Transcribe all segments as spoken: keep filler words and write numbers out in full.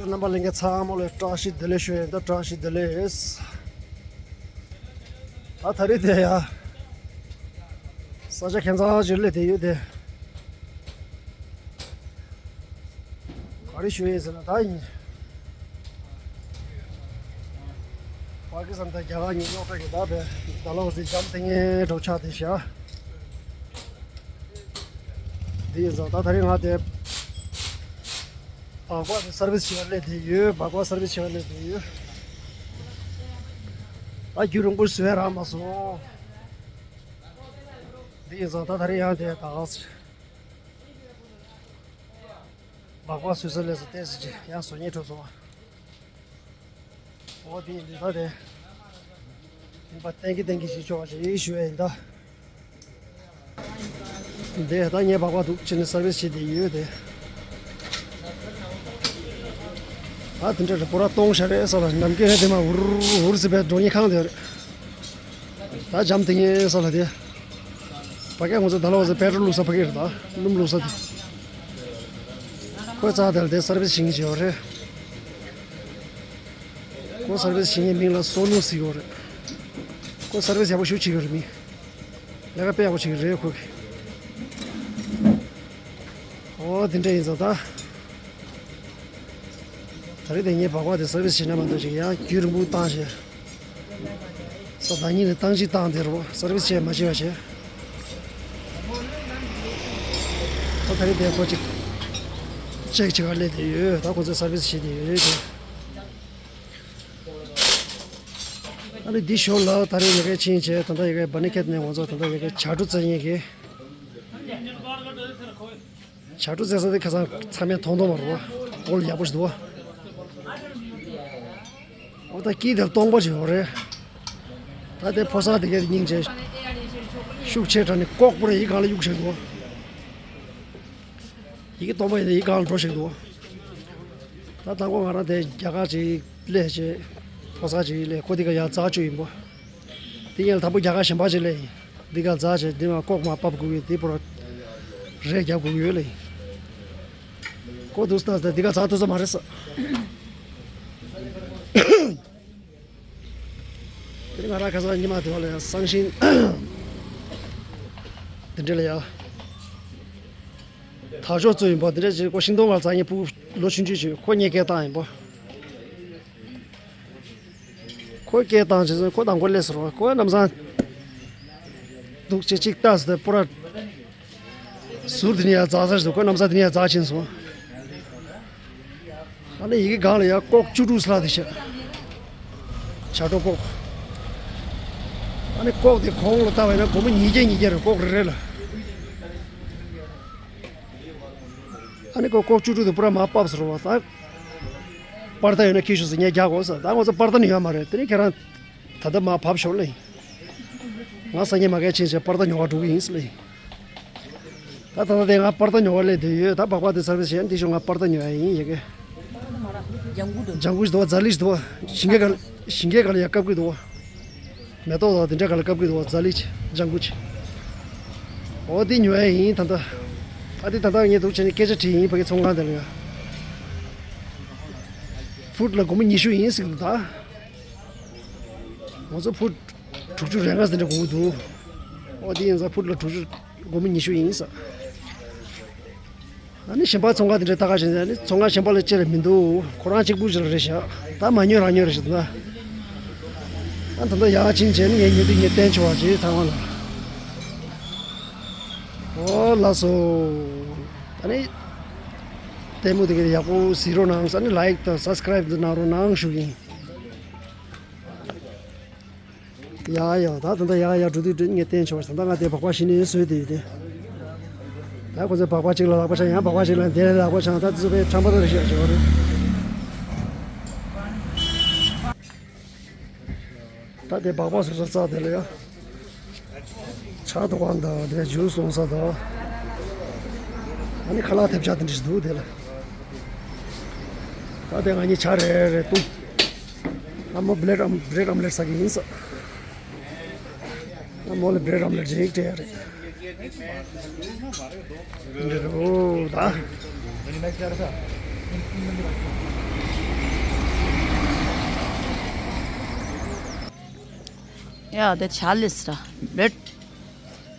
རྣམ་པ་ལྷན་རྒྱས་ཚང་མ་ལ་བཀྲ་ཤིས་བདེ་ལེགས་ཞུ་ཡིན། ད་བཀྲ་ཤིས་བདེ་ལེགས། ད་ད་རེས་དེ་ཡ། ས་ཆ་ཁྱད་མཚར་ཅིག་སླེབས་བསྡད་ཡོད་དེ། ག་རེ་ཞུ་ཡིན་ཟེར་ན་ད་ཡིན། པ་ཀི་སི་ཐན་དང་རྒྱ་གར་གཉིས་རྙོག་དྲ་གི་ད་བས་ད་ལོ་ཟིག་འཇམ་ཐིང་ངེ་གྲོགས་ཆགས་བསྡད་ཤག་འདི་ཡིན་ཙང་ད་ད་རེས་ང་དེ། སྦག་སྦག་དེ་སར་བིས་བྱེད་པར་སླེབས་བསྡད་ཡོད། སྦག་སྦག་སར་བིས་བྱེད་པར་སླེབས་བསྡད་ཡོད། ད་རྒྱུན་རིང་པོ་བཟོས་རག་མ་སོང་། འདི་ཡིན་ཙང་ད་ད་རེས་ཡང་དེ་ད་སྦག་སྦག་བཟོས་ས་སླེབས་སོང་། ཏོག་ཙམ་ཅིག་ཡང་བཟོ་སྙིང་བྲོ་སོང་བ། འོ་དེ་ཡིན་དུས་ད་དེ། ཡིན་པ་གཏན་གྱི་གཏན་གྱི་ཞིག་ཆོག་ཅིག་ཞུ་ཡ་ཡིན་ད། འདི་ད་ངས་སྦག་སྦག་འདུག་ཅེས་ནས་སར་བིས་བྱེད་དེ་ཡོད་དེ། ད་དེ་འདྲ་རེད། པོ་ར་གཏོང་ཤ་རེད་ས་ལ་ནམ་རྒྱུན་དེ་མ་འུར་འུར་ཟེར་བའི་འགྲོ་སྙིང་ཁང་དེ་རེད། ད་འཇམ་ཐིང་ངེ་ས་ལ་དེ། ཕ་གིར་ང་ཚོ་ད་ལོ་ཟེར་པེ་ཊོལ་བླུགས་ས་ཕ་གིར་ད་སྣུམ་བླུགས་ས་དེ། ཁོས་རྩ་དེ་ལ་དེ་སར་བིས་བྱེད་མཁན་ཅིག་ཡོད་རེད། ཁོ་སར་བིས་བྱེད་མཁན་མིང་ལ་སོ་ནུ་ཟེར་གྱི་ཡོད་རེད། ཁོ་སར་བིས་ཡག་པོ་ཞེ་པོ་བྱེད་ཀྱི་ཡོད་རེད་མི། ལས་ཀ་དཔེ་ཡག་པོ་བྱེད་ཀྱི་རེད་ཁོ་གིས། འོ་དེ་འདྲ་ཡིན་ཙང་ད། ད་རེས་དེ་ངས་སྦག་སྦག་དེ་སར་བིས་བྱེད་ན་མ་གཏོགས་ཅིག་ཡང་རྒྱུན་རིང་པོ་བཏང་བྱས། ས་ད་ཉིན་ནས་བཏང་གཅིག་བཏང་དེ་རུ་སར་བིས་བྱས་མ་བྱས་པ་བྱས། ད་ད་རེས་དེ་ཁོ་ཅིག་ཅེག་བྱེད་གར་སླེབས་བསྡད་ཡོད། ད་ཁོ་ཚོས་སར་བིས་བྱེད་བསྡད་ཡོད་རེད་དེ། ཨ་ནི་འདི་ཞོར་ལ་ད་རེས་ཡ་གི་ཕྱིན་བྱས་ད་ལྟ་ཡ་གི་བ་ནི་ཁེད་ནས་ང་ཚོ་ད་ལྟ་ཡ་གི་བྱ་གྲུ་རྩེ་མཁན་གྱི། བྱ་གྲུ་རྩེ་ས་དེ་ཁ་སང་ཚང་མས་མཐོང་མཐོང་མ་རེད་པ། འོ་ལ་ཡག་པོ་ཞིག་འདུག་པ། འོ་ད་དཀྱིལ་དེར་སྟོང་པ་ཞིག་ཡོད་རེད། ད་དེ་ཕོ་གསར་དེ་གའི་སྙིང་རྗེ། ཤུགས་ཆེ་དྲགས་ནས་ལྐོག་པོ་རེ་ཡི་གང་ལ་གཡུག་བཞག་འདུག་པ། ཡི་གེ་སྟོང་པ་ཡིན་ན་ཡི་གེ་གང་ལ་འགྲོ་ཞིག་འདུག་ད་དང་པོ་ང་རང་དེ་རྒྱ་གར་ཅིག་སླེབས་བྱས། ཕོ་གསར་ཅིག་སླེབས། ཁོ་དེ་ག་ཡར་འཛེགས་བཅུག་ཡིན་པ། དེ་ཡན་ལ་དང་པོ་རྒྱ་གར་གཞན་པ་ཅིག་སླེབས་ཡིན། འདི་ག་འཛེགས་བྱས་འདི་མ་ལྐོག་མ་ཕབ་དགོས་ཀྱི་འདི་པོ་ར་རས་རྒྱབ་དགོས་ཀྱི་ཡོད་ལེ་ཡིན། ཁོ་འདུག་སེ་ད་འདི་ག་འཛེགས་ཐུབ་ས་མ་རེད་ས། དེ་ནི་ང་རང་ཁ་སང་ཉི་མ་དེ་བ་ལ་ཡང་སང་ཤིང་། དེ་འདྲ་ལ་ཡང་། དར་ལྕོག་བཙུགས་ཡིན་པ་དེ་འདྲ་བྱས། ཁོ་ཤིང་སྡོང་བར་འཛེགས་མཁན་ཕྲུ་གུ་ལོ་ཆུང་ཆུང་ཞིག་ཁོ་ངས་སྐད་བཏང་ཡིན་པ། ཁོ་སྐད་བཏང་བྱས་ཙང་ཁོ་དང་པོ་སླེབས་སོང་། ཁོ་ལམ་སང་འདུག་བྱས་གཅིག་ལྟ་ཟེར་ཏེ་པུ་ར་ཟུར་དེ་ནས་ཡར་འཛེགས་ས་ཞིག་འདུག་ཁོ་ལམ་སང་དེ་ནས་ཡར་འཛེགས་ཕྱིན་སོང་། ཨ་ནི་ཡི་གེ་སྒང་ལ་ཡར་ལྐོག་བཅུ་དྲུག་ལྷག་དེ་བཞག་བྱ་གྲོག་ལྐོག་ཨ་ནི་ལྐོག་དེ་གོང་ལ་བལྟས་པ་ཡིན་ན་སྒོར་མོ་ཉིས་བརྒྱ་ཉིས་བརྒྱ་རེད། ལྐོག་རེ་རེ་ལ། ཨ་ནི་ཁོ་ལྐོག་བཅུ་དྲུག་དེ་པུ་ར་མར་ཕབ་ཟེར་བ་ད། པར་ད་ཡོད་ན་ཁྱེར་ཤོག་ཟེར། ངས་རྒྱག་དགོས་ཟེར། ད་ང་ཚོ་པར་ད་ནི་ཡོད་མ་རེད། དེ་ནི་ཁྱེད་རང་ད་ལྟ་མར་ཕབ་ཤོག་ལེ། ང་སང་ཉིན་མ་གིར་ཕྱིན་བྱས་པར་ད་ཉོ་གར་འགྲོ་གི་ཡིན་ཟེར་ལེ། ད་ད་ལྟ་དེ་ང་པར་ད་ཉོ་གར་སླེབས་བསྡད་ཡོད། ད་སྦག་སྦག་དེ་སར་བིས་བྱས་ན་འདི་ཞོགས་ང་པར་ད་ཉོ་ཡ་ཡིན་ཡ་གི། ལྗང་གུ་ཞིག་འདུག་པ། རྫ་ལི་ཞིག་འདུག་པ། ཞིང་ཁའི་སྒང་ལ་ཞིང་ཁའི་སྒང་ལ་ཡར་བཀབ་ཀྱི་འདུག་པ། མེ་ཏོག་དང་དེ་འདྲ་སྒང་ལ་བཀབ་ཀྱི་འདུག་པ། རྫ་ལི་ཅིག་ལྗང་གུ་ཅིག་འོ་དེ་ཉོ་ཡ་ཡིན་ད་ལྟ། ཨ་དེ་ད་ལྟ་ངས་འདུག་བྱས་ནས་སྐད་ཆ་དྲིས་ཡིན་ཕ་གི་ཚོང་ཁང་དེ་ལ་ཡ། ཕུཊ་ལ་སྒོར་མོ་ཉི་ཤུ་ཡིན་ཟེར་གྱི་འདུག་ད། ང་ཚོ་ཕུཊ་དྲུག་ཅུ་རེ་ལྔ་ཙམ་འདྲ་དགོས་ཀྱི་འདུག་འོ་དེ་ཡིན་ཙང་ཕུཊ་ལ་དྲུག་ཅུ་སྒོར་མོ་ཉི་ཤུ་ཡིན་ཟེར། ཨ་ནི་གཞན་པ་ཚོང་ཁང་དེ་འདྲ་ལྟ་ག་ཕྱིན་ཙང་ཨ་ནི་ཚོང་ཁང་གཞན་པ་ལ་ཅི་ལ་མི་འདུག་ཁོ་རང་གཅིག་པུ་ཅིག་ལ་རེད་བཞག་ད་མ་ཉོས་རང་ཉོས་རེད་བཞག་ད། ཨ་ད་ལྟ་ཡར་ཕྱིན་བྱས་ནས་ངས་ཉོ་དུས་ངས་བསྟན་ཆོག་པ་ཅིག་ཚང་མ་ལ། འོ་ལགས་སོ། ཨ་ནི་ལྟད་མོ་དེ་ག་ཡག་པོ་གཟིགས་རོགས་གནང་། ཨ་ནི་ལའིཀ་དང་སབ་སི་ཀ་རའིབ་དེ་གནང་རོགས་གནང་ཞུ་གི་ཡིན། ཡ་ཡ། ད་ད་ལྟ་ཡ་ཡ་འགྲོ་དུས་འགྲོ་ངས་བསྟན་ཆོག་ད་ལྟ་ང་དེ་སྦག་སྦག་ཞིག་ནས་བཟོས་དེ་ཡོད་དེ། ད་ཁོ་ཚོས་སྦག་སྦག་གཅིག་ལ་ལག་པ་འཆང་། ཡང་སྦག་སྦག་གཅིག་ལ་དེ་ལ་ལག་པ་འཆང་། ད་དེ་ཚོ་དཔེ་ཁྲམ་པ་རེ་བཞག་བྱས་པ་རེད། ད་དེ་སྦག་སྦག་བཟོ་ས་རྩ་དེ་ལ་ཡ། ཇ་འཐུང་ས་དང་དེ་ཇུས་འཐུང་ས་དང་། ཨ་ནི་ཁ་ལག་ཐེབས་ཆག་དེ་འདྲ་ཞིག་འདུག་དེ་ལ། ད་དེ་ང་གཉིས་ཇ་རེ་རེ་བཏུང་། ཨ་མ་བྷི་རེཌ་ཨམ་བྷི་རེཌ་ཨམ་ལེཊ་ཟ་གི་ཡིན་ས། ཨ་མོ་ལ་བྷི་རེཌ་ཨམ་ལེཊ་ཅིག་སྤྲད་ཡ་རེད། འདི་རུ་ད། ཡ་དེ་ཆ་ལེས་ར་རེད།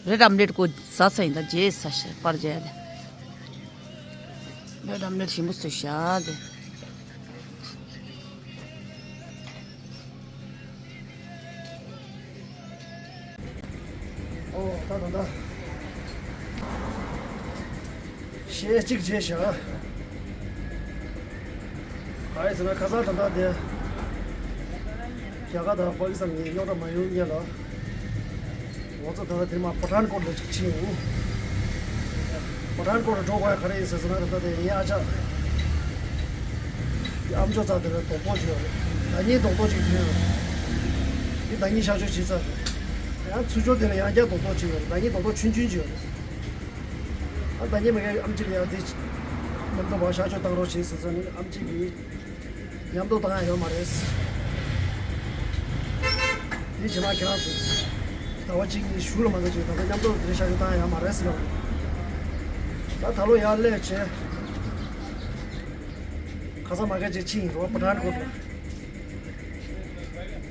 རེད་ཨམ་ལེད་ཀོ་ཟ་ས་ཡིན་ད་རྗེས་ས་ཤ་པར་རྗེས་དེ། རེད་ཨམ་ལེད་ཞིམ་པོ་བཟོས་ཤག་དེ། ཨོ་ད་ད་ད། གཞས་གཅིག་བྱས་ཤག་ག་རེ་ཟེར་ན་ཁ་སང་ད་ལྟ་དེ། རྒྱ་གར་དང་པ་ཀི་སི་ཐན་གྱི་རྙོག་དྲ་མ་ཡོང་སྔོན་ལ། ང་ཚོ་ད་ལྟ་དེ་མ་པ་ཐན་ཀོཊ་ལ་གཅིག་ཕྱིན་ཡིན། པ་ཐན་ཀོཊ་ལ་འགྲོ་དགོས་ཡ་ག་རེ་ཡིན་ཟེར་ཟེར་ན་ད་ལྟ་དེ་ངའི་ཨ་ཅག་གི་ཨམ་ཅོག་རྩ་དེ་ལ་རྡོག་རྡོག་ཅིག་ཡོད་རེད། ཟླ་ཉིན་རྡོག་རྡོག་ཅིག་ཐོན་ཡོད་རེད། དེ་ཟླ་ཉིན་གཤག་བཅོས་བྱེད་ཚར་རེད། ཡང་ཚུར་ཕྱོགས་དེ་ལ་ཡང་བསྐྱར་རྡོག་རྡོག་ཅིག་ཡོད་རེད། ཟླ་ཉིན་རྡོག་རྡོག་ཆུང་ཆུང་ཅིག་ཡོད་རེད། ཨ་ད་ཉིན་མ་གི་ཨམ་ཆི་ལ་ཡང་དེ་མཉམ་དུ་བ་གཤག་བཅོས་བཏང་རོགས་བྱེད་ཟེར་ཟེར་ནས་ཨམ་ཆི་གིས་མཉམ་དུ་བཏང་ཡ་ཡོད་མ་རེད། དེ་བྱེད་མ་ཁྱེད་རང་ཚོ་ཟླ་བ་གཅིག་གཉིས་གཞུག་ལ་མ་གཏོགས་ཅིག་ད་ལྟ་མཉམ་དུ་དེ་གཤག་བཅོས་བཏང་ཡ་ཡོད་མ་རེད་ཟེར་ལ། ད་ད་ལོ་ཡར་སླེབས་བྱས་ཁ་སང་མ་གི་ཅིག་ཕྱིན་ཡིན་རོགས་པ་ཐན་ཀོཊ་ལ།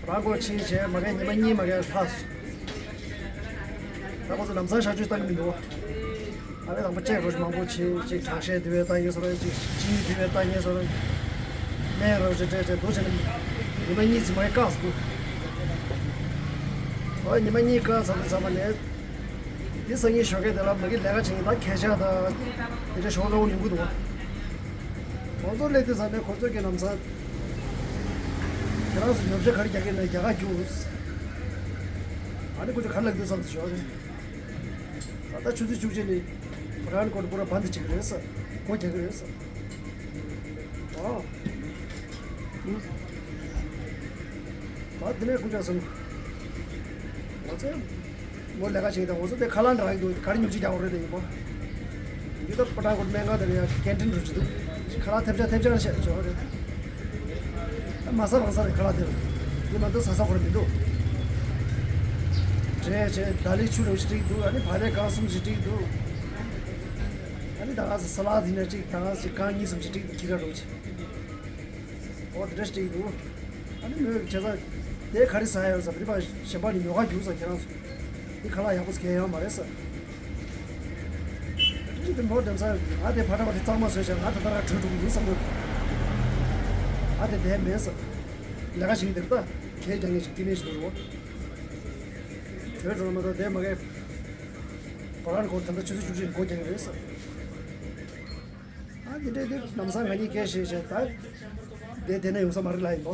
རང་གོ་ཕྱིན་བྱས་མ་གི་ཉི་མ་གཉིས་མ་གི་ལྷག་སོང་། ད་ཁོ་ཚོ་ལམ་སང་གཤག་བཅོས་བཏང་གི་མི་འདུག་བ། ཨ་ལེ་དང་པོ་ཅེག་རོགས་མང་པོ་བྱས་ཅིག་གྲང་ཤས་དེ་བས་བཏང་ཡིན་ཟེར་ར་ཅིག་ཅི་ནི་དེ་བས་བཏང་ཡིན་ཟེར་ར། སྨན་རོགས་ཅིག་སྤྲད་བྱས་འདུག་བྱས་ནས་ཉི་མ་གཉིས་ཙམ་མ་གི་བཀག་སོང་། ཨོ་ཉི་མ་གཉིས་བཀག་ཚར་དུས་ཚང་མ་ནས། འདི་སང་ཉིན་ཞོགས་ཀས་དེ་ལ་མ་གི་ལས་ཀ་བྱེད་ཀྱི་ད་ཁྱེད་ཅག་ད་དེ་འདྲ་ཞོགས་སློང་ཡོང་གི་འདུག་བ། ཁོང་ཚོ་སླེབས་དུས་ཙམ་ནས་ཁོང་ཚོ་གི་ལམ་སང་། ཁྱེད་རང་ཚོ་ཉོ་ཆ་ག་རེ་རྒྱག་གི་ན་རྒྱ་གར་རྒྱུགས། ཨ་ནི་ཁོ་ཚོ་ག་རེ་ལབ་འདུག་བསམ་ཚུལ་ཞོག་རེད། ད་ལྟ་ཆུ་ཚོད་བཅུ་གཅིག་ནས་བྷ་རན་ཀོཊ་པུ་ར་བན་དུ་བྱེད་ཀྱི་རེད་ས། སྒོ་རྒྱག་གི་རེད་ས། ཨ། ད་དེ་ནས་ཁོ་ཚོ་སོང་། ང་ཚོ་མོ་ལས་ཀ་བྱེད་ཀྱི་ད་ང་ཚོ་དེ་ཁ་ལག་འདྲ་གི་འདུག་ག་རེ་ཉོ་ཆ་རྒྱག་དགོས་རེད་དེ་ཡིན་པ། འདི་ལྟར་པ་ཏྲ་ཀོཊ་སྨན་ཁང་དེ་ལ་ཡང་ཀན་ཊིན་རུ་ཅི་འདུག་ཁ་ལག་ཐེབས་ཆག་ཐེབས་ཆག་བཤད་ཆོག་རེད། ཨ་མ་ཟ་རང་ཟ་རེད་ཁ་ལག་དེ་ལ། དེ་མ་གཏོགས་ཟ་ས་ཁོ་ར་མི་འདུག་འདྲེས་བྱས་ད་ལི་ཆུ་རུ་ཞིག་བསྒྲིགས་འདུག་ཨ་ནི་བག་ལེབ་གང་གསུམ་ཞིག་བསྒྲིགས་འདུག་ཨ་ནི་ད་ག་ས་ས་ལ་དེ་ནས་གཅིག་ད་ག་ས་གང་གཉིས་གསུམ་ཞིག་བསྒྲིགས་འདུག་ཁྱི་ར་རུ་ཅི། འོ་དེ་འདྲ་ཞིག་འདུག་ཨ་ནི་མོས་བྱས་ཙང་དེ་ག་རེ་ཟ་ཡ་ཡོད་ཟེར་བ་དེ་པ་གཞན་པ་ནི་ཉོ་ག་རྒྱུགས་ཟེར་ཁྱེད་རང་ཚོ། འདི་ཁ་ལག་ཡག་པོ་ཟེར་གྱི་ཡོད་མ་རེད་ཟེར། དེ་འདི་མོ་འདེམས་ས་ང་དེ་ཕ་ཏྲ་བ་དེ་གཙང་མ་བཟོས་བྱས་ང་ད་ལྟ་ར་བྲོས་འགྲོ་གི་ཡིན་བསམ་གི། ང་དེ་བསྡད་མེད་ཟེར། ལས་ཀ་བྱེད་ཀྱི་འདུག་ད་ཁྱེད་ཀྱང་ངས་ཀི་ནས་ཞིག་འདུག་རོ། བྲོས་འགྲོ་མ་གཏོགས་བསྡད་མ་གས། ཁོ་རང་ནི་ཁོ་ད་ལྟ་ཆུ་ཚོད་བཅུ་གཅིག་འགོ་རྒྱག་གི་རེད་ཟེར། ཨ་འདི་འདྲའི་འདི་ལམ་སང་ང་གཉིས་སྐད་བཤད་བྱས་ད། དེ་དེ་ན་ཡོང་ས་མ་རེད་ལ་ཡིན་པ།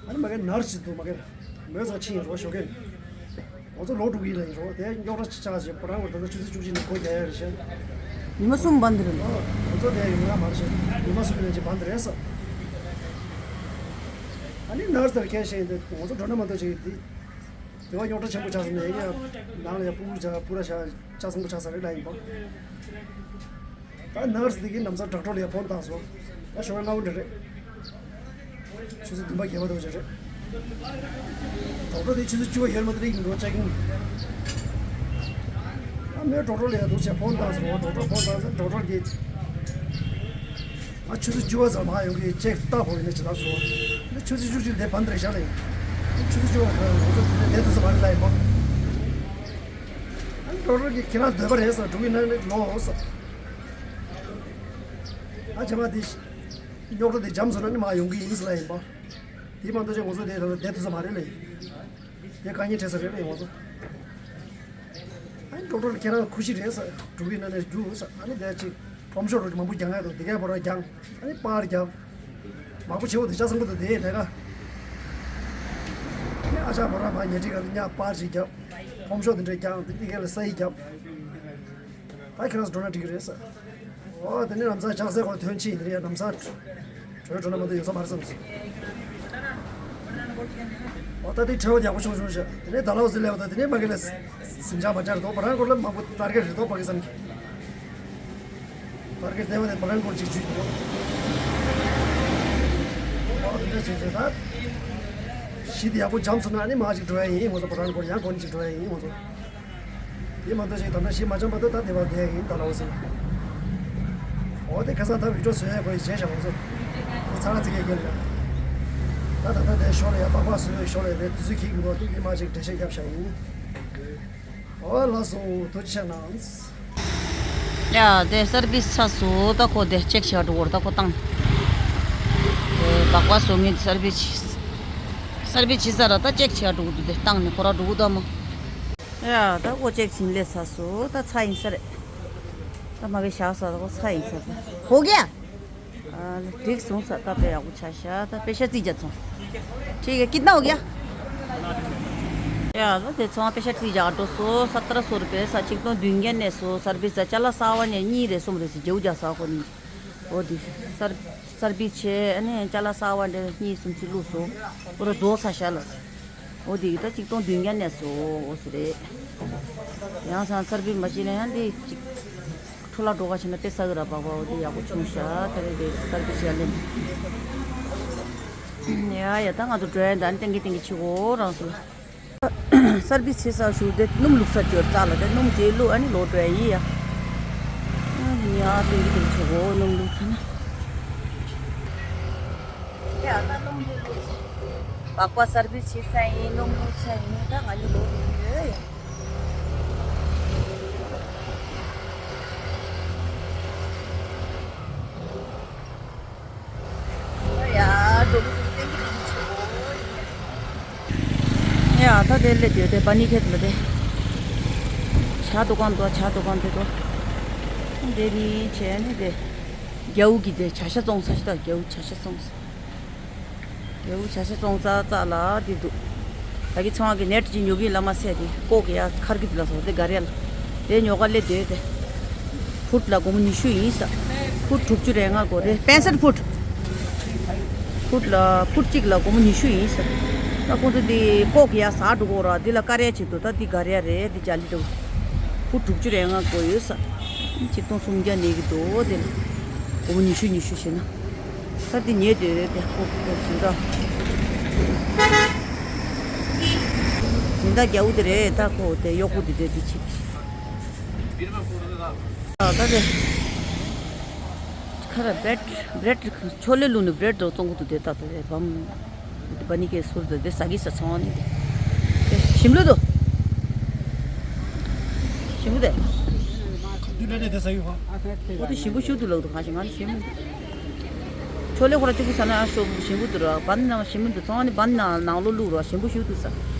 ཨ་ནི་མ་གི་ནར་སི་འདུག་མ་གི་མོས་ཚོ་ཕྱིན་རོགས་ཞོགས་ཀས། ང་ཚོ་ལོག་འགྲོ་གི་ཡིན་ལ་ཡིན་རོགས་དེ་རྙོག་དྲ་ཆགས་བྱས་པ་རང་བར་ད་ལྟ་ཆུ་ཚོད་བཅུ་གཅིག་ནས་འགོ་རྒྱག་ཡ་རེད་བཤད། ཉི་མ་གསུམ་བར་འདིར་འདུག་ང་ཚོ་དེ་ཡོང་ཡ་མ་རེད་བཤད་ཉི་མ་གསུམ་ནས་ཅིག་བར་འདི་རེད་ཟེར། ཨ་ནི་ནར་སི་དེར་སྐད་བཤད་ཡིན་དེ་ང་ཚོ་འགྲོ་ན་མ་གཏོགས་ཅིག་འདི། དེ་བ་རྙོག་དྲ་ཆེན་པོ་ཆགས་སོང་ནས་ཡ་ནང་ལ་ཡ་སྤུ་གུ་ཆགས་སྤུ་ར་ཆགས་ཆགས་སོང་པོ་ཆགས་ས་རེད་ལ་ཡིན་པ། ད་ནར་སི་དེ་གིས་ལམ་སང་ཌོག་ཊར་ལ་ཡ་ཕོན་བཏང་སོང་། ད་ཞོགས་པ་ལྔ་པོ་འདྲ་རེད། ཆུ་ཚོད་བདུན་པ་བརྒྱད་པ་དེ་བ་ཅིག་རེད། ཌོག་ཊར་དེ་ཆུ་ཚོད་བཅུ་པ་ཡོལ་མ་དེ་རིགས་འགྲོ་ཅག་ཡིན། ཨ་མོས་ཌོག་ཊར་ལ་ཡ་འདུག་བྱས་ཕོན་བཏང་སོང་ཌོག་ཊར་ཕོན་བཏང་སོང་ཌོག་ཊར་གྱིས། ང་ཆུ་ཚོད་བཅུ་པ་ཙམ་ལ་ཡོང་གི་ཅེག་ལྟ་དགོས་ཡིན་ན་ཇི་ལྟར་བཟོ། ང་ཆུ་ཚོད་བཅུ་གཅིག་དེ་བན་དེར་བཞག་ལ་ཡིན། ཆུ་ཚོད་བཅུ་པ་ཁ་ང་ཚོ་དེ་ནས་བསྡད་ཐུབ་ས་མ་རེད་ལ་ཡིན་པ། ཨ་ནི་ཌོག་ཊར་གྱིས་ཁྱེད་རང་སྡོད་པ་རེད་ཟེར་འགྲོ་གི་ན་ནི་ལོག་ཟེར། ཨ་རྗེས་མ་དེ་རྙོག་དྲ་དེ་འཇམ་སོང་ན་ནི་མ་ཡོང་གི་ཡིན་ཟེར་ལ་ཡིན་པ། དེ་མ་གཏོགས་ཅིག་ང་ཚོ་དེ་ད་ལྟ་བསྡད་ཐུབ་ས་མ་རེད་ལ་ཡིན། དེ་དཀའ་ངལ་འཕྲད་ས་རེད་ལ་ཡིན་ང་ཚོ། ཨ་ནི་ཌོག་ཊར་ཁྱེད་རང་ཁུ་ཤི་རེད་ཟེར་འགྲོ་གི་ན་ནས་རྒྱུགས་ཟེར་ཨ་ནི་དེ་ཅིག་ཕོམ་ཤོག་རོགས་ཀྱི་མང་པོ་རྒྱག་ཡ་འདུག་དེ་གའི་བོ་ར་རྒྱག་ཨ་ནི་པར་རྒྱབ། མང་པོ་བྱེད་འོ་དེ་ཆ་ཚང་པོ་དང་དེ་ཡས་དེ་ག་ཨ་ནི་ཨ་ཅག་བོ་ར་མ་ཉལ་ཁྲི་ག་ལ་ཉག་པར་ཅིག་རྒྱབ། ཕོམ་ཤོག་དེ་འདྲ་རྒྱག་དེ་དེ་གའི་ལ་ས་ཡིག་རྒྱབ། ད་ཁྱེད་རང་ཚོ་འགྲོ་ན་འགྲིག་གི་རེད་ཟེར། འོ་དེ་ནས་ལམ་སང་ལྕགས་སྲེག་གོང་ཐོན་ཕྱིན་དེ་ནས་ལམ་སང་བྲོས་འགྲོ་ན་མ་གཏོགས་ཡོང་ས་མ་རེད་བསམ་སོང་། འོ་ད་དེ་ཁྲོད་ཡག་པོ་བྱུང་བྱུང་ཤག་དེ་ནས་ད་ལའོ་སི་སླེབས་པ་དང་དེ་ནས་མ་གི་ལ་སིམ་ཆ་མ་ཆར་དོ་པ་རང་སྐོར་ལ་མང་པོ་ཏར་གེ་རེད་དོ་པ་གི་བསམ་གི། ཏར་གེ་བསྡད་པ་དེ་པ་རང་སྐོར་གཅིག་བྱུས་དོ། འོ་དེ་འདྲ་བྱས་བྱས་ད། གཞི་དེ་ཡག་པོ་འཇམ་སོང་ན་ཨ་ནི་མ་གཅིག་འགྲོ་ཡ་ཡིན་ང་ཚོ་པ་རང་སྐོར་ཡང་གོ་ནི་གཅིག་འགྲོ་ཡ་ཡིན་ང་ཚོ། དེ་མ་གཏོགས་ཞིག་ད་ལྟ་ཞིག་མ་འཇམ་པ་དུ་ད་དེ་བ་བསྡད་ཡིན་ད་ལའོ་ཟེར། འོ་དེ་ཁ་སང་ད་བི་ཌིའོ་བཟོ་ཡ་གོ་ཡི་བྱས་བཞག་ང་ཚོ། དེ་ཚ་ལ་ཚིག་གེ་རྒྱལ་ཡ། ད་ད་ད་དེ་ཞོར་ལ་ཡ་པགས་པ་བཟོས་ཞོར་ལ་རེད། དུས་ཚོད་ཁྱད་མི་འདུག་དེ་གི་མ་ཅིག་འགྲེལ་བཤད་བརྒྱབ་བཞག་ཡིན། ཨོ་ལགས་སོ། ཐུགས་རྗེ་གནང་། ཡ་དེ་སར་བིས་ཚར་སོང་། ད་ཁོ་དེ་ཅེག་བྱེད་འགྲོ་གི་རེད། ད་ཁོ་བཏང་། དེ་པགས་པ་བཟོ་མཁན་སར་བིས་བྱས། སར་བིས་བྱས་ཚར་ར། ད་ཅེག་བྱེད་འགྲོ་གི་འདུག་དེ་བཏང་ནས་ཁོ་རང་འགྲོ་གི་འདུག་མོ། ཡ་ད་ཁོ་ཅེག་བྱས་སླེབས་ཚར་སོང་། ད་ཚར་ཡིན་ས་རེད། ད་མ་གི་བཞག་ས་ད་ཁོ་ཚར་ཡིན་ས་རེད། ཧོ་གི་ཡ། ཨ་ལེ་འགྲིག་སོང་ས། ད་དཔེ་ཡག་པོ་ཆགས་ཤག་ད་པེ་ཤ་རྩིས་རྒྱག་ཚོང་། ཁྲིག་གི་ཀིད་ན་ཧོ་གི་ཡ། ཡ་ད་དེ་ཚོང་པེ་ཤ་རྩིས་རྒྱག་འགྲོ་སོང་། ས་ཏར་སོ་རུ་པེ་ས་ཆིག་སྟོང་བདུན་བརྒྱ་ནས་སོ། སར་བིས་ས་ཅ་ལག་གསར་པ་ནས་གཉིས་རེད་གསུམ་རེད་ཟེར་རྒྱ་བོ་རྒྱག་ས་ཁོ་ནི། འོ་དེ་སར་སར་བིས་བྱས། ཨ་ནི་ཅ་ལག་གསར་པ་འདྲ་གཉིས་གསུམ་ཅིག་བླུགས་སོང་། འོ་ར་རྫོགས་ཚར་ཤག་ལ། འོ་དེ་གི་ད་ཆིག་སྟོང་བདུན་བརྒྱ་ནས་སོ། འོ་སི་རེད། ཡང་སང་སར་བིས་མ་བྱས་ན་ཡང་དེ་ཅིག་འཕྲོ་བརླག་འགྲོ་ག་བྱས་ན་དཔེ་ཟ་གི་ར། པགས་པ་འོ་དེ་ཡག་པོ་བྱུང་ཤག་ད་རེས་དེ་སར་བིས་བྱས་ལེན། ཡ་ཡ་ད་ང་ཚོ་འགྲོ་ཡ་ད་ནི་ཏན་གི་ཏན་གི་བྱེད་དགོས་རང་སོ། སར་བིས་བྱེད་ས་ཞུ་དེ་སྣུམ་བླུགས་ས་ཅོར་རྩ་ལ་དེ་སྣུམ་དེ་བླུགས། ཨ་ནི་ལོག་འགྲོ་ཡ་ཡིན་ཡ། ཨ་ནི་ཡ་ཏན་གི་ཏན་གི་བྱེད་དགོས། སྣུམ་བླུགས་ཚར་ན། ཡ་ད་སྣུམ་དེ་བླུགས་ཚར། པགས་པ་སར་བིས་བྱེད་ས་ཡིན། སྣུམ་བླུགས་ཚར་ཡིན། ད་ང་གཉིས་ལོག་འགྲོ་ཡོད་ཡ། ཡ་འགྲོ་གི་འདུག་ཏན་གི་ཏན་གི་བྱེད་དགོས། ཡ་ད་དེ་སླེབས་ཡོད་དེ་པ་ནི་ཁེ་ལ་དེ། ཇ་འདུ་ཁང་འདུག་ཇ་འདུ་ཁང་དེ་འདུག་དེ་ནི་བྱས་ནི་དེ། རྒྱ་འུ་གི་དེ་ཇ་ཤ་བཙོང་ས་ཞིག་ད། རྒྱ་འུ་ཇ་ཤ་བཙོང་ས། རྒྱ་འུ་ཇ་ཤ་བཙོང་ས་རྩ་ལ་དེ་འདུག་ད་གི་ཚོང་བ་གི་ནེ་ཊི་ཅིག་ཉོ་གི་ལ་མ་ཟད་དེ་ཀོག་གི་ཡ་མཁར་གི་དེ་ལ་སོ་དེ་ག་རེ་ལ། དེ་ཉོ་ག་སླེབས་དེ་དེ། ཕུཊ་ལ་སྒོར་མོ་ཉི་ཤུ་ཡིན་ས། ཕུཊ་དྲུག་ཅུ་རེ་ལྔ་དགོས་རེད། པེན་སོད་ཕུཊ། ཕུཊ་ལ་ཕུཊ་གཅིག་ལ་སྒོར་མོ་ཉི་ཤུ་ཡིན་ས། ད་ཁོང་ཚོ་འདི་ཀོག་ཡ་ཟ་འགྲོ་གོ་ར། འདི་ལ་ཀ་རེ་བྱེད་དོ། ད་འདི་ག་རེ་རེད། འདི་ཅ་ལི་འགྲོ། ཕུཊ་དྲུག་ཅུ་རེ་ལྔ་དགོས་ཡོད་ས། ཆིག་སྟོང་སུམ་བརྒྱ་ནས་གི་འདུག་དེ་ལ་སྒོར་མོ་ཉི་ཤུ་ཉི་ཤུ་བྱེད་ན། ད་འདི་ཉེ་དེ་རེད་དེ། ཁོ་ཁོ་ཟིན་ད། ཟིན་ད་རྒྱ་འུ་དེ་རེད། ད་ཁོ་དེ་གཡོག་པོ་དེ་དེ་དེ་ཆིག་ད་དེ། ཁ་ར་བྲེད་བྲེད་ཆོ་ལེ་བླུགས་ནས་བྲེད་དོ་བཙོང་གི་འདུག་དེ་ད་ད་དེ་བམ། པ་ནི་ཁེ་སུར་དེ་དེ་ཟ་གི་ས་ཚོང་ནི་དེ། དེ་ཞིམ་ལོ་དོ། ཞིམ་པོ་དེ། དུས་ལས་ནས་དེ་ཟ་ཡོད་ཧ། འོ་དེ་ཞིམ་པོ་ཞུ་དུ་ལོ་དུ་གང་ཞིག་ང་ནི་ཞིམ་པོ། ཆོ་ལེ་ཁོ་ར་གཅིག་པུ་ཟ་ན་ཡང་ཞོ་ཞིམ་པོ་འདུག་ར། བན་ནང་ཞིམ་པོ་འདུག་ཚོང་ནི་བན་ནང་ནང་ལོ་བླུགས་ར་ཞིམ་པོ་ཞུ་འདུག་ས།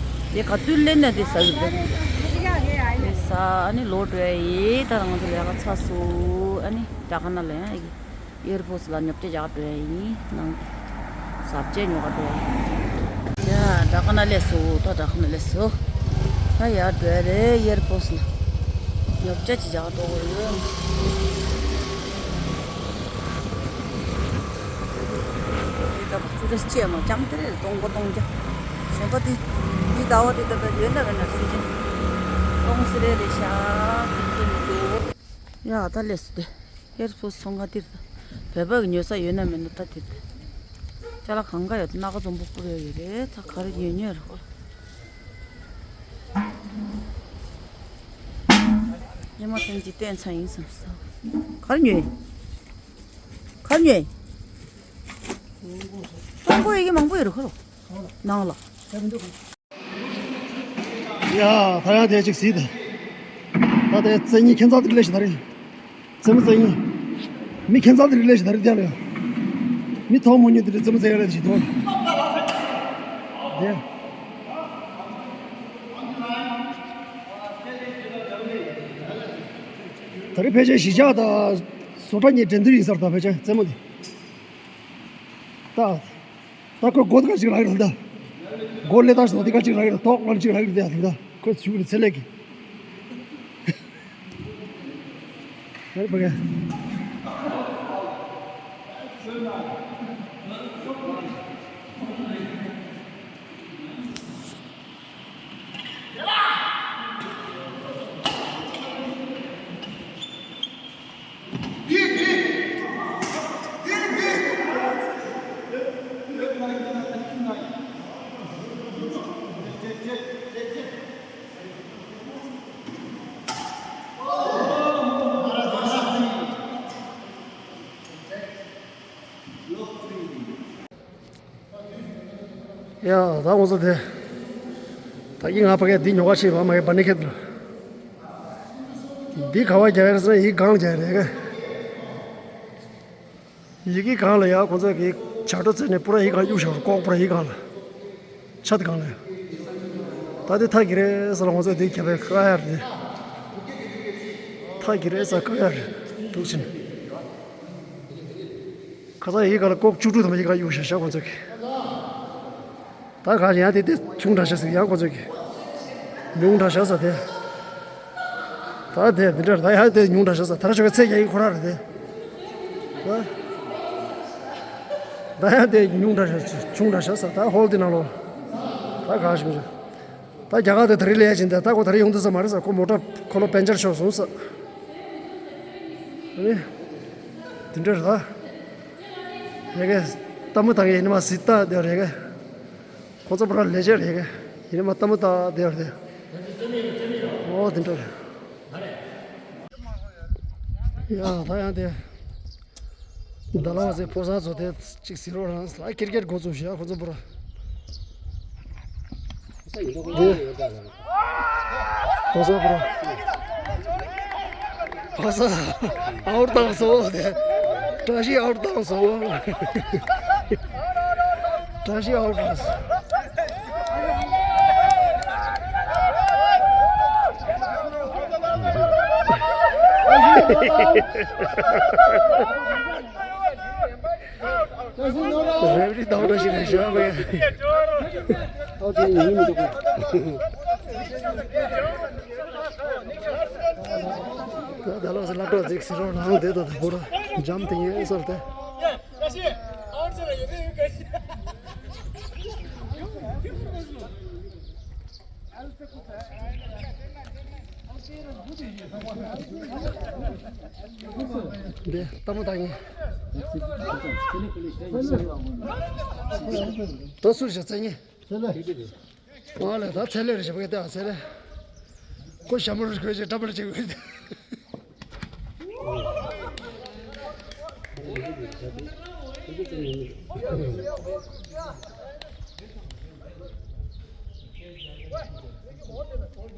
དེ་ག་དུས་ལེན་ན་དེ་ཟ་ཡོད་དེ། དེ་ཟ་ཨ་ནི་ལོག་འགྲོ་ཡ་ཡིན། ད་ང་ཚོ་ལས་ཀ་ཚར་སོང་། ཨ་ནི་ད་ག་ན་ལ་ཡང་ཨེ་གི་ཨེར་པོ་སི་ལ་ཉོ་ཆ་རྒྱག་འགྲོ་ཡ་ཡིན། ནང་ཟ་ཆས་ཉོ་ག་འགྲོ་ཡ་ཡིན། ཡ་ད་ག་ན་སླེབས་སོང་། ད་ད་ག་ན་སླེབས་སོང་། ད་ཡར་འགྲོ་ཡ་རེད། ཨེར་པོ་སི་ལ་ཉོ་ཆ་ཅིག་རྒྱག་འགྲོ་གི་ཡོད། འདི་ལྟ་བུ་ཅུ་རེ་སི་ཅེ་མ་ལྕམ་དེ་རེད། སྟོང་པ་སྟོང་རྒྱ། གཞན་པ་དེ་འདི་ཟླ་བ་དེ་ལྟ་བུ་ཡོད་ན་རེད་ན་སུ་ཅན། སྟོང་སི་རེད་རེད་ཤག་ཡ་ད་སླེབས་སོང་དེ། ཨེར་པོ་སི་ཚོང་ཁང་འདིར་ད། བོད་པ་གི་ཉོ་ས་ཡོད་ན་མེད་ན་ད་འདིར་ད། ཅ་ལག་གང་ག་ཡོད། སྣ་ཁ་འཛོམས་པོ་བསྐུར་ཡ་ཡོད་རེད། ད་ག་རེ་ཉོས་ཉོས་རེད་ཁོ། ཉི་མ་ཐེངས་གཅིག་བསྟན་ཚ་ཡིན་བསམ་ས། ག་རེ་ཉོས། ག་རེ་ཉོས། ཀྲུང་གོ་ཡི་གེ་མང་པོ་ཡོད་རེད་ཁོ་ལ། ནང་ལ། ཡ་ད་ཡང་དེ་ཅིག་གཟིགས་ད། ད་དེ་བཙན་ཉིན་ཁྱེད་ཚང་དེ་ལས་ཞིག་ད་རེད། རྩེད་མོ་རྩེ་ཡིན། མི་ཁྱེད་ཚང་དེ་རིགས་ལས་ཞིག་ད་རེས་བསྡད་ལ་ཡོད། མི་ཐོག་མ་ཉིད་དེ་རིགས་རྩེད་མོ་རྩེ་ཡ་ལས་ཞིག་འདུག་དེ། ད་རེས་ཕལ་ཆེར་གཞིས་ཆགས་དང་བཟོ་གྲྭ་གཉིས་འགྲན་བསྡུར་ཡིན་ས་རེད། ད་ཕལ་ཆེར་རྩེད་མོ་དེ། ད། ད་ཁོས་སྒོ་དེ་ག་ཅིག་རག་གི་རེད་ད། སྒོ་སླེབས་སྟངས་ཤིག་དང་དེ་ག་ཅིག་རག་གི་རེད། ཐོག་ལ་ཅིག་རག་གི་རེད་ད། ད་ཁོས་ཞུ་གི་རེད་ཚེ་ལེགས་ཀྱིས། ཧེ་བ་ག་ཡ་ད་ང་ཚོ་དེ། ད་ཡིག་ང་ཕ་གས་འདི་ཉོ་ག་ཕྱིན་པ་མ་ཡིན་པ་ནི་ཁེད་ལ། འདི་ག་བ་རྒྱག་ཡ་རེད་ཟེར་ན་ཡིག་སྒང་རྒྱག་ཡ་རེད་ག་ཡི་གེ་གང་ལ་ཡ་ཁོང་ཚོ་གི་བྱ་སྒྲོ་བཙལ་ནས་པུ་ར་ཡི་གང་གཡུག་བཞག་ལྐོག་པུ་ར་ཡི་གང་ལ། ཆ་དེ་གང་ལ་ཡ། ད་དེ་ཐག་གི་རེད་ཟེར་ལ་ཁོང་ཚོ་དེ་རྒྱབ་པའི་ཁ་ཡ་རེད། ཐག་གི་རེད་ཟེར་ཁ་ཡ་རེད་འདུག་ཕྱིན། ཁ་སང་ཡི་གང་ལ་ལྐོག་བཅུ་དྲུག་དམ་ཡི་གང་གཡུག་བཞག་ཤག་ཁོང་ཚོ་གི། ད་ག་ཡང་དེ་དེ་ཆུང་དྲགས་ཤག་ཟེར་ཡང་ཁོ་ཚོས་ཀྱི། ཉུང་དྲགས་ཤག་ཟེར་དེ། ད་དེ་འདི་འདྲ་ད་ཡང་དེ་ཉུང་དྲགས་ཤག་ཟེར་ད་ར་ཆོ་ག་ཚད་ཀྱང་ཡིན་ཁོ་ར་རེད་དེ། ད་ད་ཡང་དེ་ཉུང་དྲགས་ཤག་ཆུང་དྲགས་ཤག་ཟེར་ད་ཧོལ་དེ་ནང་ལོ། ད་ག་ཞིག་མི་ཆོག་ད་རྒྱ་གར་དེ་ད་རི་ལས་ཡ་ཅིན་དེ་ད་ཁོ་ད་རི་ཡོང་དུས་ས་མ་རེད་ཟེར་ཁོ་མོ་ཊ་ཁོ་ལོ་པན་ཅར་ཤོར་སོང་ཟེར། ཨ་ནི། དེ་འདྲ་རེད་ད། རེ་གེ། ལྟད་མོ་ལྟ་མཁན་ཡིན་ནི་མ་སྲིད་ད་དེ་རེ་གེ། ཁོ་ཚོ་པུ་ར་ལས་བྱེད་རེད་གི། ཡིན་ནི་མ་ལྟད་མོ་ལྟ་བསྡད་ཡོད་རེད། ཨོ་དེ་འདྲ་རེད། ཡ་ད་ཡང་དེ། ད་ལ་བ་ཚེ་ཕོ་གསར་ཚོ་དེ་གཅིག་ཟེར་རོགས་རང་ལ་ཀིར་ཀེད་འགོ་བཙུགས་ཤག་ཁོ་ཚོ་པུ་ར། དེ། ཁོ་ཚོ་པུ་ར། ཕ་ས་ཨའུ་ཊི་བཏང་སོང་དེ། བཀྲ་ཤིས་ཨའུ་ཊི་བཏང་སོང་། བཀྲ་ཤིས་ཨའུ་ཊི་བཏང་སོང་། རེབ་རི་དྭགས་འདྲ་ཞིག་རེད་ཤག་པས། ཨོ་དེ་ཡིན་མི་འདུག་ད་ལོགས་སུ་སློབ་གྲོགས་ཅིག་ཟེར་རོགས་ནང་དེ་དང་དེ་བོར་འཇམ་དེ་ཡིན་ཟེར་ཏེ། འདི་ལྟད་མོ་ལྟ་ངེས། ད་སུ་ཞིག་བཙལ་ངེས། ཨ་ལས་ད་ཚེ་ལས་རེ་ཞིག་བཀལ་ཏེ་ཨ་ཚེ་ལས། ཁོ་ཞྭ་མོ་རེ་ཁོས་ཅིག་འདྲ་པར་ཅིག་བཀལ་ཏེ།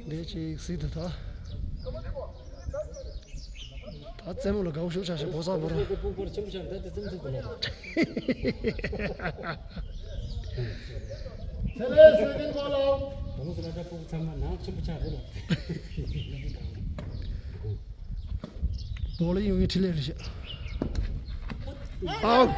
འདི་ཅིག་སྲིད་དུ་ད། ད་རྩེད་མོ་ལ་དགའ་བོ་ཤུགས་ཆགས་ཤིག་བོ་ས་བོ་ར། ཚེ་ལས་སྲིད་ཀྱི་བོ་ལ། བོ་ལ་ཡོང་ཡི་ཁྲི་ལས་རེད་ཤག་ཨའོ།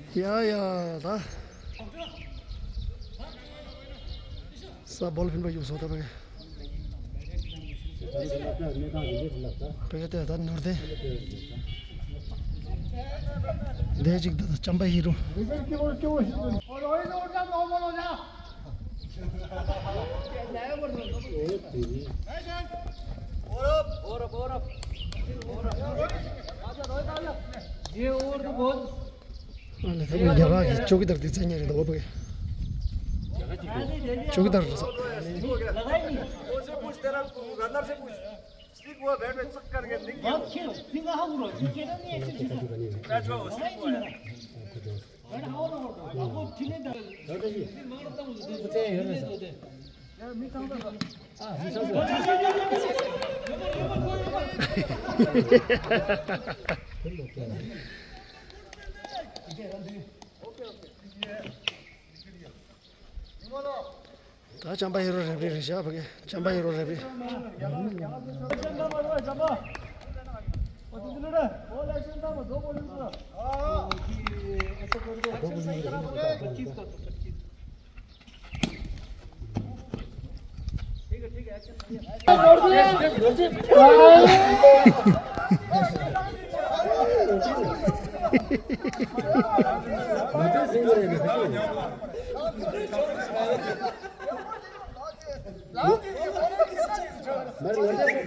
ཡ་ཡ་ད། ས་བོལ་ཕིན་པ་ཡུག་སོ་ད་བེ། བེ་ཏེ་ད་ནོར་ཏེ། འདས་ཅིག་ད་ཅམ་པ་ཧི་རུ། ཨ་ལས་ད་རྒྱ་གར་གྱི་ཅོ་ཀི་དར་དེ་བཙལ་ཉེ་རེད་ད་འོ་བེ། ཅོ་ཀི་དར་རེད་ས། ད་ཅམ་པ་ཧི་རོ་རེབ་རི་རེད་ཤག་ཕ་གི་ཅམ་པ་ཧི་རོ་རེབ་རི།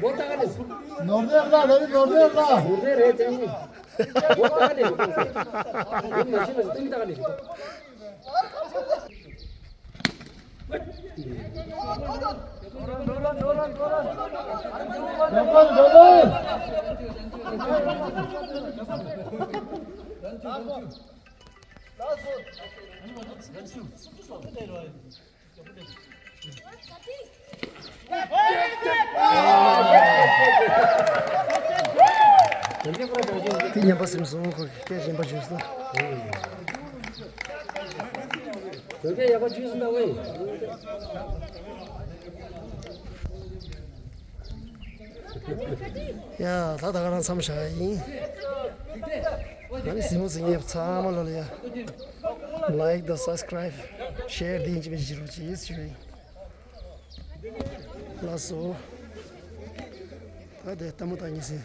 ནོར་ལྷ་རེད། ནོར་ལྷ། ནོར་ལྷ་རེད་ཅན་ནི། ནོར་ལྷ་ནི་རེད། ནོར་ལྷ་ནི་རེད། དེ་ཉན་པ་སེམས་སོང་། ཁོ་སྐད་གཞན་པ་བྱོས་སོང་། དོན་ཡག་པོ་བྱོས་སོང་ད་ཝེ། ཡ། ད་ད་ག་རང་མཚམས་བཞག་ཡིན། ང་ནི་གཟིགས་མོ་གཟིགས་མཁན་ཚང་མ་ལ་ལ་ཡ། ལའིཀ་དང་སབ་སི་ཀ་རའིབ། ཤེར་དེ་ཡིན་གཅིག་མིན་གཅིག་བྱེད་རོགས་གྱིས་ཞུ་ཡིན། ལགས་སོ། ད་དེ་ལྟད་མོ་ལྟ་ཉེ་ཟིན།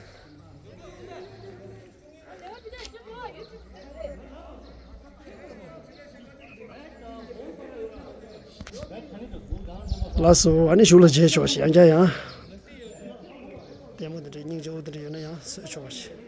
ལགས་སོ། ཨ་ནི་གཞུག་ལ་མཇལ་ཆོག་ཤིག་ཡང་བསྐྱར་ཡང་། ལྟད་མོ་འདི་འདྲའི་སྙིང་རྗེ་བོ་འདི་འདྲ་ཡོད་ན་ཡང་གསོལ་ཆོག་ཤིག